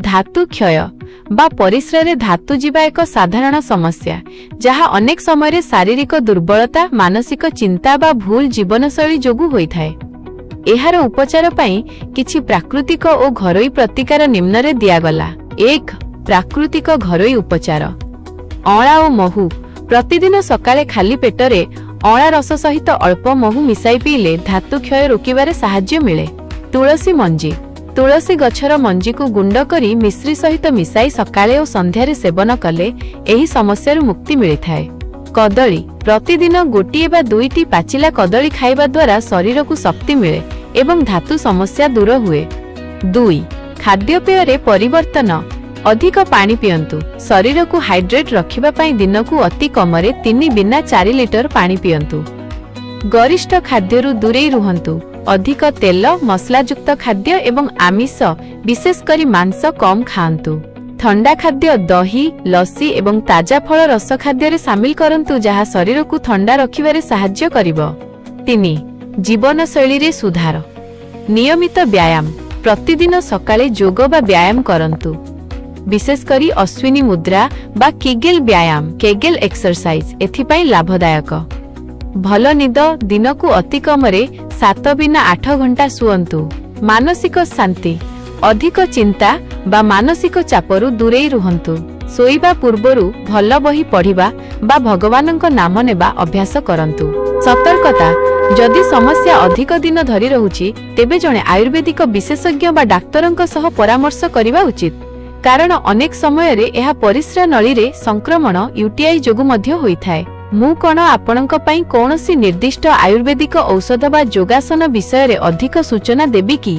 ଧାତୁ କ୍ଷୟ ବା ପରିସ୍ରାରେ ଧାତୁ ଯିବା ଏକ ସାଧାରଣ ସମସ୍ୟା, ଯାହା ଅନେକ ସମୟରେ ଶାରୀରିକ ଦୁର୍ବଳତା, ମାନସିକ ଚିନ୍ତା ବା ଭୁଲ ଜୀବନଶୈଳୀ ଯୋଗୁଁ ହୋଇଥାଏ। ଏହାର ଉପଚାର ପାଇଁ କିଛି ପ୍ରାକୃତିକ ଓ ଘରୋଇ ପ୍ରତିକାର ନିମ୍ନରେ ଦିଆଗଲା। 1. ପ୍ରାକୃତିକ ଘରୋଇ ଉପଚାର: ଅଁଳା ଓ ମହୁ। ପ୍ରତିଦିନ ସକାଳେ ଖାଲି ପେଟରେ ଅଁଳା ରସ ସହିତ ଅଳ୍ପ ମହୁ ମିଶାଇ ପିଇଲେ ଧାତୁ କ୍ଷୟ ରୋକିବାରେ ସାହାଯ୍ୟ ମିଳେ। ତୁଳସୀ ମଞ୍ଜି। ତୁଳସୀ ଗଛର ମଞ୍ଜିକୁ ଗୁଣ୍ଡ କରି ମିଶ୍ରି ସହିତ ମିଶାଇ ସକାଳେ ଓ ସନ୍ଧ୍ୟାରେ ସେବନ କଲେ ଏହି ସମସ୍ୟାରୁ ମୁକ୍ତି ମିଳିଥାଏ। କଦଳୀ। ପ୍ରତିଦିନ ଗୋଟିଏ ବା ଦୁଇଟି ପାଚିଲା କଦଳୀ ଖାଇବା ଦ୍ୱାରା ଶରୀରକୁ ଶକ୍ତି ମିଳେ ଏବଂ ଧାତୁ ସମସ୍ୟା ଦୂର ହୁଏ। 2. ଖାଦ୍ୟପେୟରେ ପରିବର୍ତ୍ତନ। ଅଧିକ ପାଣି ପିଅନ୍ତୁ। ଶରୀରକୁ ହାଇଡ୍ରେଟ୍ ରଖିବା ପାଇଁ ଦିନକୁ ଅତି କମରେ 3 ବିନା 4 ଲିଟର ପାଣି ପିଅନ୍ତୁ। ଗରିଷ୍ଠ ଖାଦ୍ୟରୁ ଦୂରେଇ ରୁହନ୍ତୁ। ଅଧିକ ତେଲ ମସଲାଯୁକ୍ତ ଖାଦ୍ୟ ଏବଂ ଆମିଷ, ବିଶେଷ କରି ମାଂସ କମ୍ ଖାଆନ୍ତୁ। ଥଣ୍ଡା ଖାଦ୍ୟ, ଦହି, ଲସି ଏବଂ ତାଜା ଫଳ ରସ ଖାଦ୍ୟରେ ସାମିଲ କରନ୍ତୁ, ଯାହା ଶରୀରକୁ ଥଣ୍ଡା ରଖିବାରେ ସାହାଯ୍ୟ କରିବ। 3. ଜୀବନଶୈଳୀରେ ସୁଧାର। ନିୟମିତ ବ୍ୟାୟାମ। ପ୍ରତିଦିନ ସକାଳେ ଯୋଗ ବା ବ୍ୟାୟାମ କରନ୍ତୁ। ବିଶେଷ କରି ଅଶ୍ୱିନୀ ମୁଦ୍ରା ବା କିଗେଲ ବ୍ୟାୟାମ, କେଗେଲ ଏକ୍ସରସାଇଜ ଏଥିପାଇଁ ଲାଭଦାୟକ। ଭଲ ନିଦ। ଦିନକୁ ଅତି କମରେ 7 ବିନା 8 ଘଣ୍ଟା ଶୁଅନ୍ତୁ। ମାନସିକ ଶାନ୍ତି। ଅଧିକ ଚିନ୍ତା ବା ମାନସିକ ଚାପରୁ ଦୂରେଇ ରୁହନ୍ତୁ। ଶୋଇବା ପୂର୍ବରୁ ଭଲ ବହି ପଢ଼ିବା ବା ଭଗବାନଙ୍କ ନାମ ନେବା ଅଭ୍ୟାସ କରନ୍ତୁ। ସତର୍କତା: ଯଦି ସମସ୍ୟା ଅଧିକ ଦିନ ଧରି ରହୁଛି, ତେବେ ଜଣେ ଆୟୁର୍ବେଦିକ ବିଶେଷଜ୍ଞ ବା ଡାକ୍ତରଙ୍କ ସହ ପରାମର୍ଶ କରିବା ଉଚିତ, କାରଣ ଅନେକ ସମୟରେ ଏହା ପରିସ୍ରା ନଳୀରେ ସଂକ୍ରମଣ, ୟୁଟିଆଇ ଯୋଗୁଁ ମଧ୍ୟ ହୋଇଥାଏ। ମୁଁ କ'ଣ ଆପଣଙ୍କ ପାଇଁ କୌଣସି ନିର୍ଦ୍ଦିଷ୍ଟ ଆୟୁର୍ବେଦିକ ଔଷଧ ବା ଯୋଗାସନ ବିଷୟରେ ଅଧିକ ସୂଚନା ଦେବି କି?